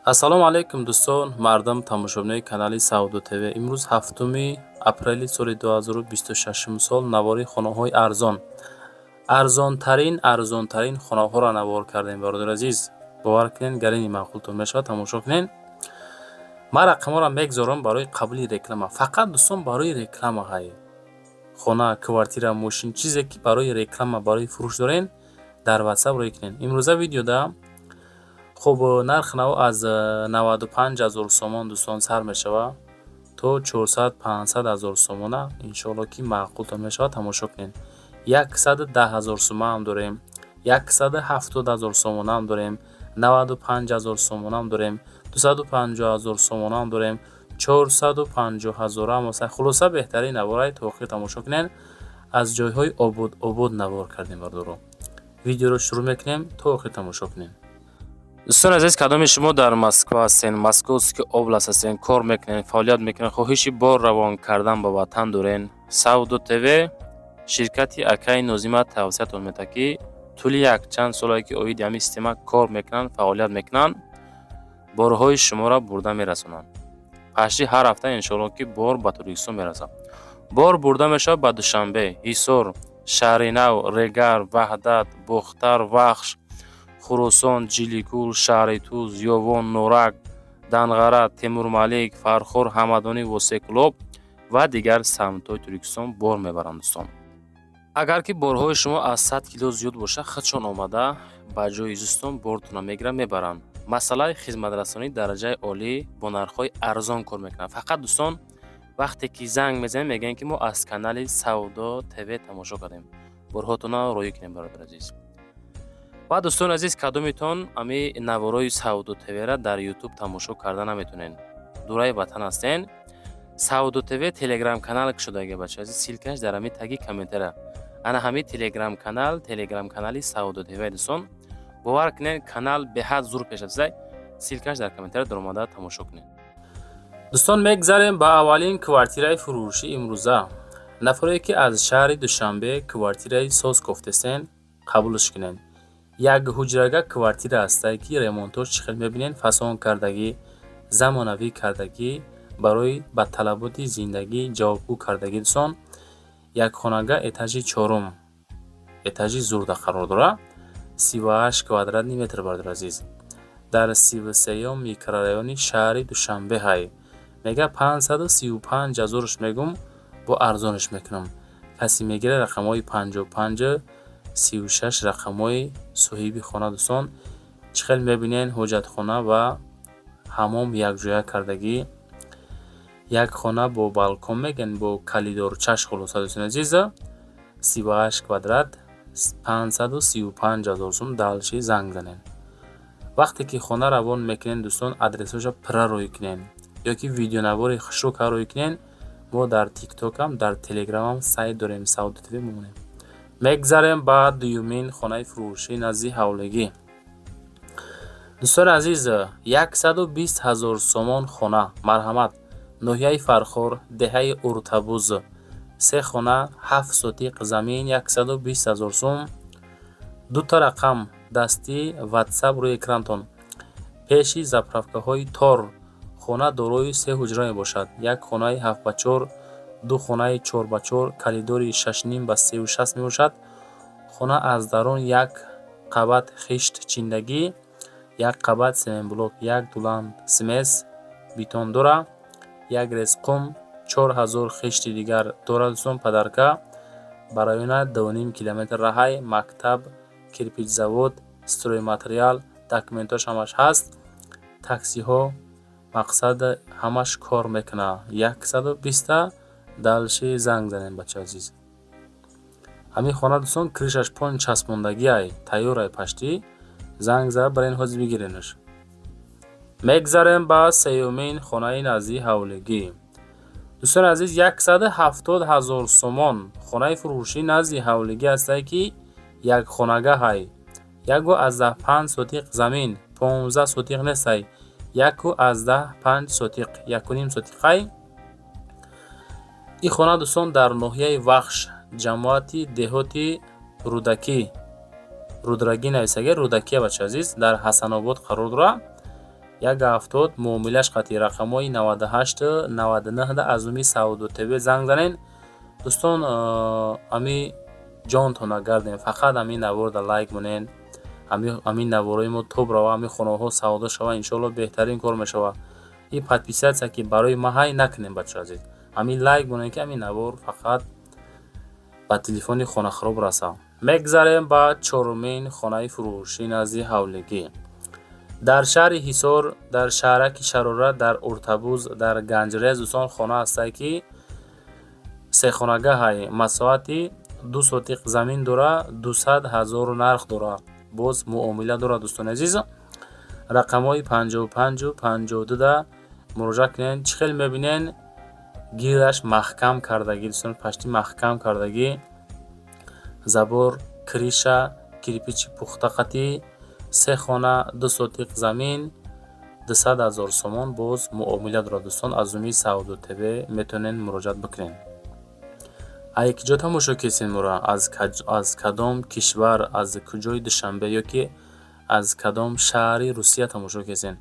Ассалому алайкум, дӯстон, мардам, тамошобинои канали Савдо ТВ. Имрӯз 7 апрели соли 2026 сол навори хонаҳои арзон, арзонтарин, арзонтарин хонаҳоро навор кардем. Бародари азиз, бовар кунед, гарини маъқултон мешавад, тамошо кунед. Ман рақамҳоро мегзорам барои қабули реклама. Фақат, дӯстон, барои реклама ҳай хона, квартира, мошин, чизе ки барои реклама, барои фурӯш дорен, дар Ватсап рӯй кунед. Имрӯза видеода хуб нархи нав аз 95 ҳазор сомон, дӯстон, сар мешавад то 400, 500 ҳазор сомона. Иншоалло, ки маъқултон мешавад, тамошо кунед. 110 ҳазор сомаам дорем, 170 ҳазор сомонаам дорем, 95 ҳазор сомонаам дорем, 250 ҳазор сомонаам дорем, 450 ҳазораам. Хулоса, беҳтарин наворай то охир тамошо кунед. Аз ҷойҳои обод обод навор кардем, бардоро. Видеоро шурӯъ мекунем, то охир тамошо кунем. Дӯстони азиз, кадоми шумо дар Москва ҳастен, Московский область ҳастен, кор мекунед, фаъолият мекунед, хоҳиши бор равон кардан ба ватан дорен, Савдо ТВ ширкати акаи Нозима тавсиятон медиҳад, ки тӯли якчанд солае ки оиди ҳамин система кор мекунанд, фаъолият мекунанд, борҳои шуморо бурда мерасонанд. Пашти ҳар ҳафта, иншоалло, ки бор ба Тоҷикистон мерасад. Бор бурда мешавад ба Душанбе, Ҳисор, Шаҳри Нав, Регар, Ваҳдат, Бохтар, Вахш, Хуросон, Ҷиликул, шаҳри Туз, Ёвон, Норак, Данғара, Темурмалик, Фархор, Ҳамадонӣ, Восеъ, ва дигар самтҳои Тоҷикистон бор мебаранд. Дӯстон, агар ки борҳои шумо аз 100 кило зиёд бошад, худшон омада ба ҷои зистон бортонро мегиранд, мебаранд. Масъалаи хизматрасонии дараҷаи олӣ, бо нархҳои арзон кор мекунанд. Фақат, дӯстон, вақте ки занг мезанем, мегӯянд, ки мо аз канали Савдо ТВ тамошо кардем, борҳотонро роҳӣ кунем. Бародари азиз ва дӯстони азиз, кадомитон ами наворои Савдо ТВра дар Ютуб тамошо карда наметонед, дураи ватан ҳастен, Савдо ТВ Телеграм канал кушодаги, бача азиз, ссылка ш дар ҳами таги комментара. Ана ҳами Телеграм канал, Телеграм канали Савдо ТВ. Дӯстон, бовар кунед, канал беҳад зур пеш рафта. Ссылка ш дар комментара, даромада тамошо кунед. Дӯстон, мегзарем ба аввалин квартираи фурӯшӣ имрӯза. Нафаре ки аз шаҳри Душанбе квартираи соз кофтесен, қабулш кунед. Як ҳуҷрага квартира ҳастае, ки ремонтош чӣ хел мебинед, фасон кардагӣ, замонавӣ кардагӣ, барои ба талаботи зиндагӣ ҷавобгӯ кардагӣ. Дӯстон, як хонага, этажи чорум, этажи зурда қарор дорад, 38 квадратный метр. Бародари азиз, дар 33-юм микрорайони шаҳри Душанбе ҳай. Мега, 535 ҳазорш мегум, бо арзонш мекунам. Касе мегирад, рақамҳои 55 36, рақамҳои соҳиби хона. Дӯстон, чӣ хел мебинед, ҳоҷатхона ва ҳаммом якҷоя кардагӣ, як хона бо балкон мегӯянд, бо калидорчаш. Хулоса, дӯстони азиз, 38 квадрат, 535 ҳазор сум. Дальше занг занед. Вақте ки хона равон мекунед, дӯстон, адресҳоша пурра рӯй кунед ё ки видеонавори хушрӯ рӯй кунед. Мо дар Тиктокам, дар Телеграмам сайт дорем, Савдо ТВ мемонем. Мегзарем ба дуюмин хонаи фурӯшӣ назди ҳавлигӣ. Дӯстони азиз, 120 ҳазор сомон хона, марҳамат. Ноҳияи Фархор, деҳаи Уртабуз, се хона, 7 сотиқ замин, 120 ҳазор сум. Дута рақам дастӣ Ватсап рӯи экрантон. Пеши заправка ҳои Тор. Хона дорои се ҳуҷра мебошад: як хонаи 7 ба 4, ду хонаи 4 ба 4, калидори 6,5 ба 3,60 мебошад. Хона аз дарун як қабат хишт чиндагӣ, як қабат семенблок, як дуланд смесь бетон дора, як рез қум, 4000 хишти дигар дорад. Дӯстон, подарка. Ба района 2,5 километр раҳай, мактаб, кирпичзавод, стройматериал, документҳош ҳамаш ҳаст, таксиҳо, мақсад, ҳамаш кор мекунад. 120-та. Дальше занг занем, бачаи азиз. Ҳамин хона, дӯстон, крыша ш пон часпондагиай, тайёрай паштӣ. Занг зада барен, ҳозир бигиренаш. Мегзарем ба сеюмин хонаи назди ҳавлигӣ. Дӯстони азиз, 170 ҳазор сомон хонаи фурӯшӣ назди ҳавлигӣ ҳастае, ки як хонага ҳай, 1,5 сотиқ замин, 15 сотиқ нестай, 1,5 сотиқ, 1,5 сотиқай. Ин хона, дӯстон, дар ноҳияи Вахш, ҷамоати деҳоти Рӯдакӣ, Рудрагӣ нависагӣ, Рӯдакия, бачаи азиз, дар Ҳасанобод қарор дорад. 1,70 муомилаш қатъи. Рақамҳои 98 99 аз номи Савдо ТВ занг занен. Дӯстон, ами ҷонтона гардем, фақат ҳамин наворда лайк монен. Ҳамин наворои мо тоб рава, ҳамин хонаҳо савдо шава, иншоалло, беҳтарин кор мешавад. И подписаться ки барои ма ҳай накунем, бачаҳо азиз, ҳамин лайк монем, ки ҳамин навор фақат ба телефони хонахароб раса. Мегзарем ба чорумин хонаи фурӯшӣ назди ҳавлигӣ дар шаҳри Ҳисор, дар шаҳраки Шарора, дар Уртабуз, дар Ганҷрез. Дӯстон, хона ҳастае, ки сехонагаҳай, масоҳати 2 сотиқ замин дора, 200 000 нарх дора, боз муомила дорад. Дӯстони азиз, рақамҳои 55-у 52-да муроҷиат кунед. Чӣ хел мебинен, гирдаш маҳкам кардагӣ, дӯстон, пашти маҳкам кардагӣ, забор, крыша, кирпичи пухта қатӣ, се хона, 2 сотиқ замин, 200 000 сомон, боз муомила дорад. Дӯстон, аз номи Савдо ТВ метавонед муроҷиат бикунед. Ай киҷо тамошо кесен моро, аз кадом кишвар, аз куҷои Душанбе ё ки аз кадом шаҳри Русия тамошо кесен?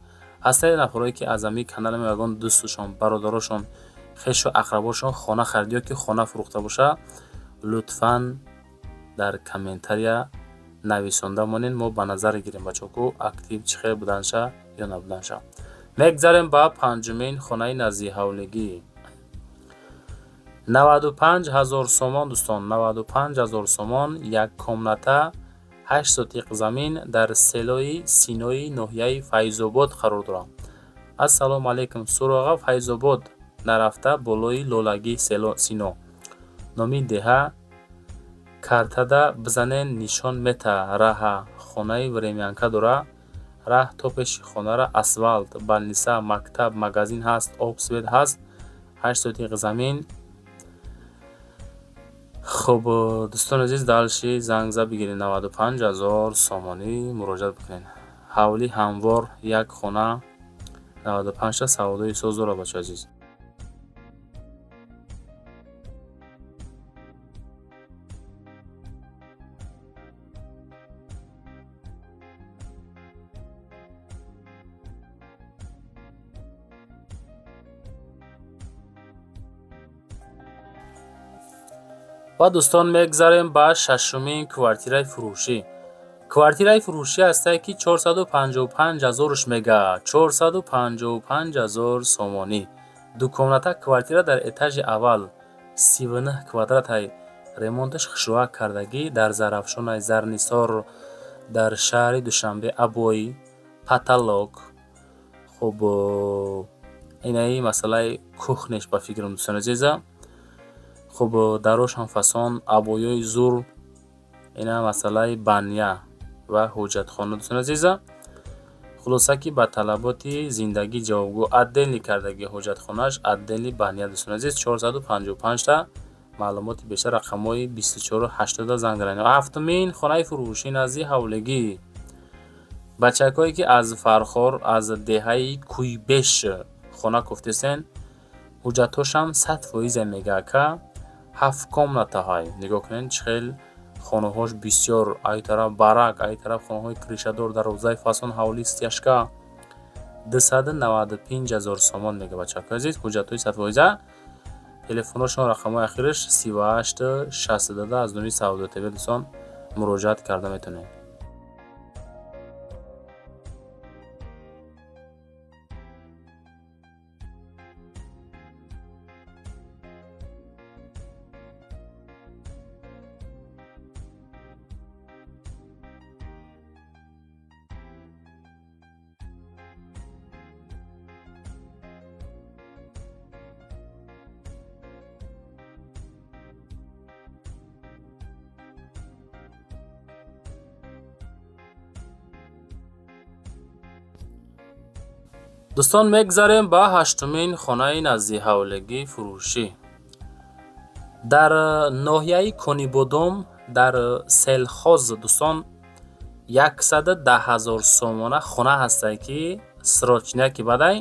Ҳастае нафарое, ки аз ҳамин канали мо ягон дӯстушон, бародарошон, хешу ақрабошон хона харид ё ки хона фурӯхта боша, лутфан дар комментария нависонда монед, мо ба назар гирем, бачаҳо, ку актив чӣ хел буданша ё набуданша. Мегзарем ба панҷумин хонаи наздиҳавлигӣ, 95 000 сомон. Дӯстон, 95 000 сомон, як комната, 8 сотиқ замин, дар селои Синои ноҳияи Файзобод қарор дорад. Ассалому алайкум. Суроға Файзобод нарафта, болои Лолаги, Сино номи деҳа. Картада бизанен, нишон мета раҳа. Хонаи времянка дора, раҳ то пеши хонара асфалт, больница, мактаб, магазин ҳаст, об, свет ҳаст, 8 сотиқ замин. Хуб, дӯстони азиз, дальше занг зад бигиред, 95 000 сомонӣ муроҷиат бикунед. Ҳавли ҳамвор, як хона, 95-та савдои соз дорад, бачаҳои азиз. Ва, дӯстон, мегзарем ба шашумин квартираи фурӯшӣ. Квартираи фурӯшӣ ҳастае, ки 455 ҳазоруш мега, 455 ҳазор сомонӣ. Ду комната квартира дар этажи аввал, 39 квадратай, ремонташ хушрӯак кардагӣ, дар Зарафшонай, Зарнисор, дар шаҳри Душанбе. Обои, потолок. Хуб, инаи масъалаи кухняш, ба фикрам, дӯстони азиза. Хуб, дарошам фасон, обоёи зур. Ина масъалаи баня ва ҳоҷатхона, дӯстони азиза. Хулоса, ки ба талаботи зиндагӣ ҷавобгӯ, отдельный кардагӣ ҳоҷатхонааш, отдельный баня. Дӯстони азиз, 455-та. Маълумоти бештар рақамҳои 24 80 занг занед. Ҳафтумин хонаи фурӯшӣ назди ҳавлигӣ. Бачакҳое, ки аз Фархор, аз деҳаи Куйбеш хона кофтесен, ҳуҷҷатҳошам 100%-е мега, ака. Ҳафт комнатаҳай. Нигоҳ кунед, чӣ хел хонаҳош бисёр: ай тараф барак, ай тараф хонаҳои крышадор, дарвозаи фасон, ҳавлии стяжка. 295 000 сомон мега, бачакҳои азиз, ҳуҷҷатҳои 100%-а. Телефонҳошон рақамҳои ахираш 38 62. Аз номи Савдо ТВ, дӯстон, муроҷиат карда метавонед. Дӯстон, мегзарем ба ҳаштумин хонаи наздиҳавлигӣ фурӯшӣ дар ноҳияи Конибодом, дар Селхоз. Дӯстон, 110 000 сомона хона ҳастае, ки срочняки бадай,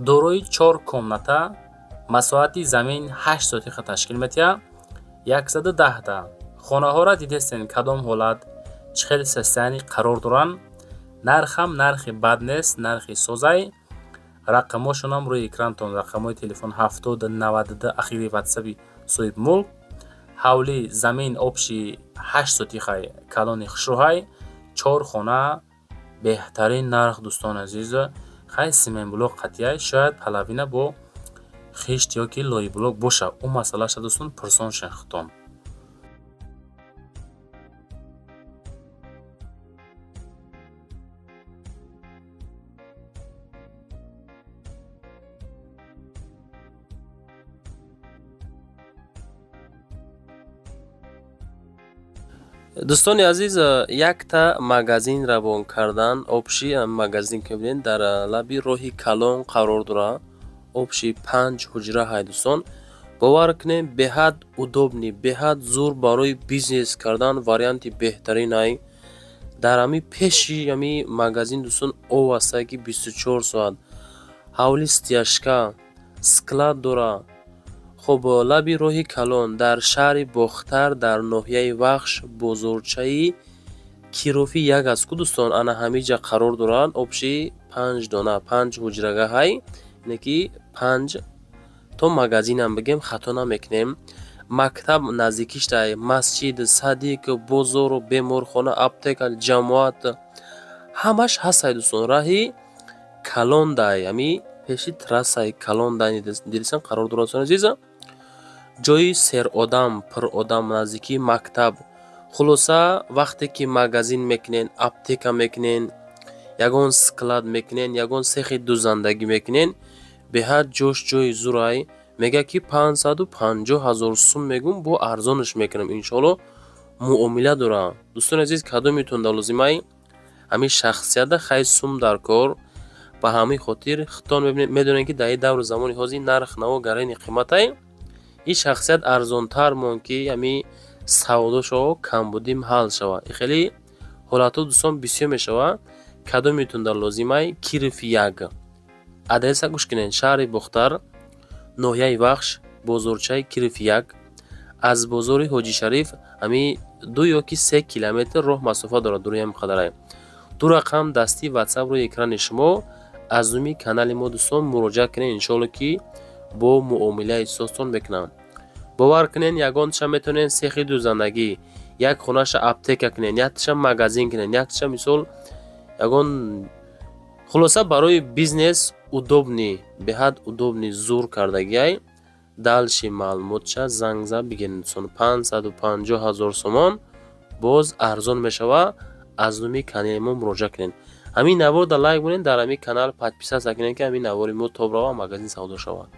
дорои чор комната, масоҳати замин 8 сотиха ташкил метиҳад. 110-та хонаҳоро дидестен, кадом ҳолат, чӣ хел состояние қарор доранд. Нархам нархи бад нест, нархи созай. Рақамошонам рӯи экрантон, рақамҳои телефон 7092 ахири ватсаби соҳибмулк. Ҳавли замин общий 8 сотихай, калони хушрӯҳай, чор хона, беҳтарин нарх, дӯстони азиз. Хай, семенблок қатъияй, шояд половина бо хишт ёки лоиблок боша. Ӯ масъалаша, дӯстон, пурсон шен худтон. Дӯстони азиз, якта магазин равон кардан. Общий магазин ки мебинед, дар лаби роҳи калон қарор дорад. Общий панҷ ҳуҷра ҳай, дӯстон. Бовар кунем, беҳад удобный, беҳад зур, барои бизнес кардан варианти беҳтарин ай. Дар ҳами пеши ҳами магазин, дӯстон, об ҳастае, ки 24 соат. Ҳавли стяжка, склад дорад. Хуб, лаби роҳи калон, дар шаҳри Бохтар, дар ноҳияи Вахш, бозорчаи Кирови як аст ку, дӯстон, ана ҳамиҷа қарор дорад. Общий панҷ дона, панҷ ҳуҷрага ҳай, ине ки панҷ то магазинам бигем, хато намекунем. Мактаб наздикиштай, масҷид, садик, бозору беморхона, аптека, ҷамоат, ҳамаш ҳастай, дӯстон. Раҳи калондай, ҳами пеши трассаи калондай дидисан қарор дорад, дӯстони азиз. Ҷои серодам, пуродам, наздикии мактаб. Хулоса, вақте ки магазин мекунен, аптека мекунен, ягон склад мекунен, ягон сехи дузандагӣ мекунен, беҳад ҷош ҷои зурай. Мегӯяд, ки 550 000 сум мегум, бо арзонаш мекунам, иншоалло, муомила дорам. Дӯстони азиз, кадомитон дар лозимай ҳамин шахсията, хай, сум дар кор. Ба ҳамин хотир худтон медонед, ки дар ин давру замони ҳозир нарх наво гарони қиматай. Ин шахсият арзонтар монд, ки ҳамин савдошо камбудим ҳал шавад. Хеле ҳолатҳо, дӯстон, бисёр мешавад. Кадомитон дар лозимай, Киров як адреса гӯш кунед: шаҳри Бохтар, ноҳияи Вахш, бозорчаи Киров як. Аз бозори Ҳоҷишариф ҳамин 2 ё ки 3 километр роҳ масофа дорад. Дуруям қадарай. Ду рақам дастии ватсап рӯи экрани шумо, аз номи канали мо, дӯстон, муроҷиат кунед. Иншоалло, ки бо муомилаи созтон мекунам. Бовар кунед, ягонташа метавонед сехи дузандагӣ, як хонаша аптека кунед, якташа магазин кунед, якташа, мисол, ягон, хулоса, барои бизнес удобный, беҳад удобный, зур кардагиай. Дальше маълумотша занг зад бигиред, дӯстон. 550 000 сомон, боз арзон мешавад. Аз номи канали мо муроҷиат кунед. Ҳамин наворда лайк монед, дар ҳамин канал подписаться кунед, ки ҳамин навори мо тоб рава, магазин савдо шавад.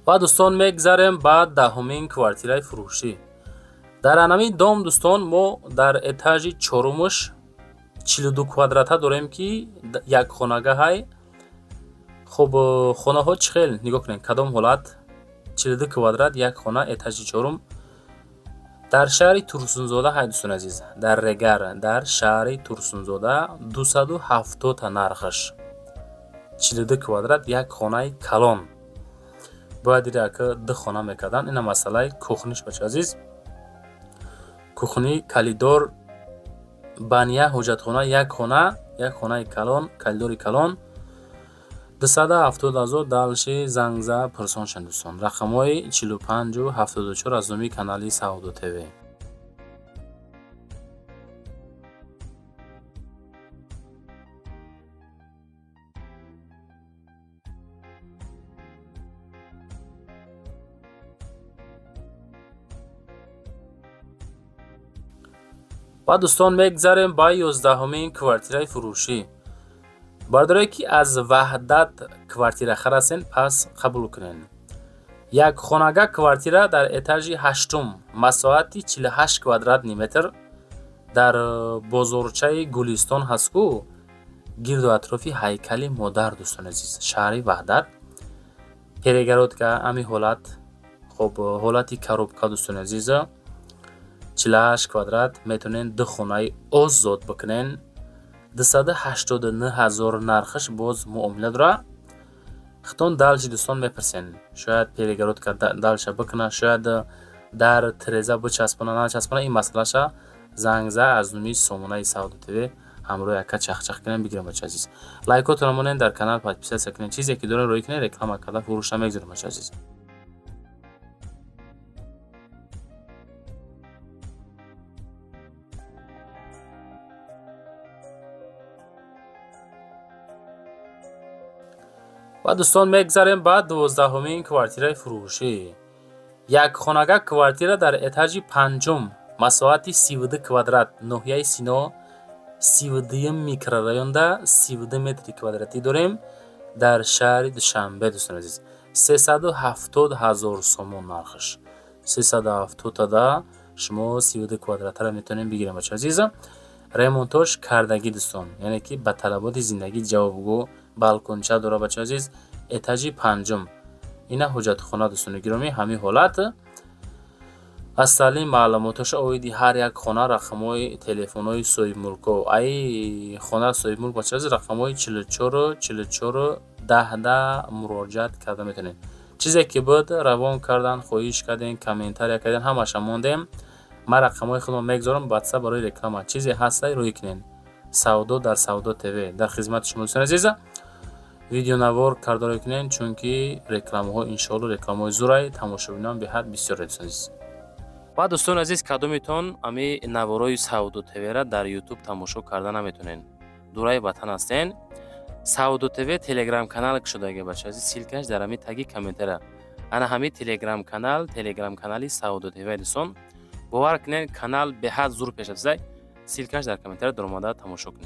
Ва, дӯстон, мегзарем ба 10-умин квартираи фурӯшӣ. Дар анамин дом, дӯстон, мо дар этажи чорумаш 42 квадрата дорем, ки якхонагаҳай. Хуб, хонаҳо чӣ хел, нигоҳ кунед, кадом ҳолат: 42 квадрат, як хона, этажи чорум, дар шаҳри Турсунзода ҳай, дӯстони азиз, дар Регар, дар шаҳри Турсунзода, 270-та нархаш, 42 квадрат, як хонаи калон. Бояд ира ки ду хона мекардан. Ина масъалаи кухниш, бача азиз, кухни, коридор, баня, ҳоҷатхона, як хона, як хонаи калон, коридори калон, 270 000. Дальше зангза пурсон шанд, дӯстон. Рақамҳои 45-у 74 аз номи канали Савдо ТВ. Ва, дӯстон, мегзарем ба 11-умин квартираи фурӯшӣ. Бародарое, ки аз Ваҳдат квартирахар ҳастен, пас қабул кунед. Як хонага квартира дар этажи ҳаштум, масоҳати 48 квадратный метр, дар бозорчаи Гулистон ҳаст ку, гирду атрофи ҳайкали модар, дӯстони азиз, шаҳри Ваҳдат. Перегородка, ҳамин ҳолат, хоб, ҳолати коробка, дӯстони азиз, 48 квадрат, метавонед ду хонаи озод бикунен. 289 000 нархаш, боз муомила дорад. Хитон дальше, дӯстон, мепурсен, шояд перегородка дальше бикунад, шояд дар тиреза бичаспона, начаспона. Ин масъалаша занг за, аз номи сомонаи Савдо ТВ Ҳамроҳи ака чахчах кунем, бигирем, бача азиз. Лайкотонро монед, дар канал подписаться кунед. Чизе ки дорем, рӯй кунед, реклама карда фурӯша мегзорем, бача азиз. Ва дӯстон, мегзарем ба 12-ҳумин квартираи фурӯшӣ. Якхонага квартира дар этажи панҷум, масоҳати 32 квадрат, ноҳияи Сино, 32-юм микрорайонда, 32 метри квадратӣ дорем дар шаҳри Душанбе, дӯстони азиз. 370 000 сомон нархаш. 370-тада шумо 32 квадратаро метавонед бигирем, бача азиз. Ремонтош кардагӣ, дӯстон, яъне ки ба талаботи зиндагӣ ҷавобгӯ, балконча дора, бача азиз, этажи панҷум. Ина ҳуҷҷатхона, дӯстони гиромӣ, ҳамин ҳолат. Аслӣ маълумотоша оиди ҳар як хона, рақамҳои телефонҳои соҳибмулкҳо. Аи хона соҳибмулк, бача азиз, рақамҳои 44 44 10 муроҷиат карда метавонед. Чизе ки буд, равон кардан, хоҳиш кардем, комментария кардем, ҳамаша мондем. Ман рақамҳои худро мегузорам ватсап барои реклама. Чизе ҳастай, рӯй кунед. Савдо дар Савдо ТВ дар хизмати шумо, дӯстони азиз. Видеонавор карда рӯй кунед, чунки рекламаҳо, иншоалло, рекламаҳои зурай, тамошобинон беҳад бисёр, дӯстони азиз. Ва дӯстони азиз, кадомитон ами наворои Савдо ТВра дар Ютуб тамошо карда наметонед, дураи ватан ҳастен, Савдо ТВ телеграм канал кушодаги, бача азиз, ссылкаш дар ҳами таги комментария. Ана ҳами телеграм канал, телеграм канали Савдо ТВ, дӯстон, бовар кунед, канал беҳад зур пеш рафтаи. Ссылкаш дар комментария, даромада тамошо кунед.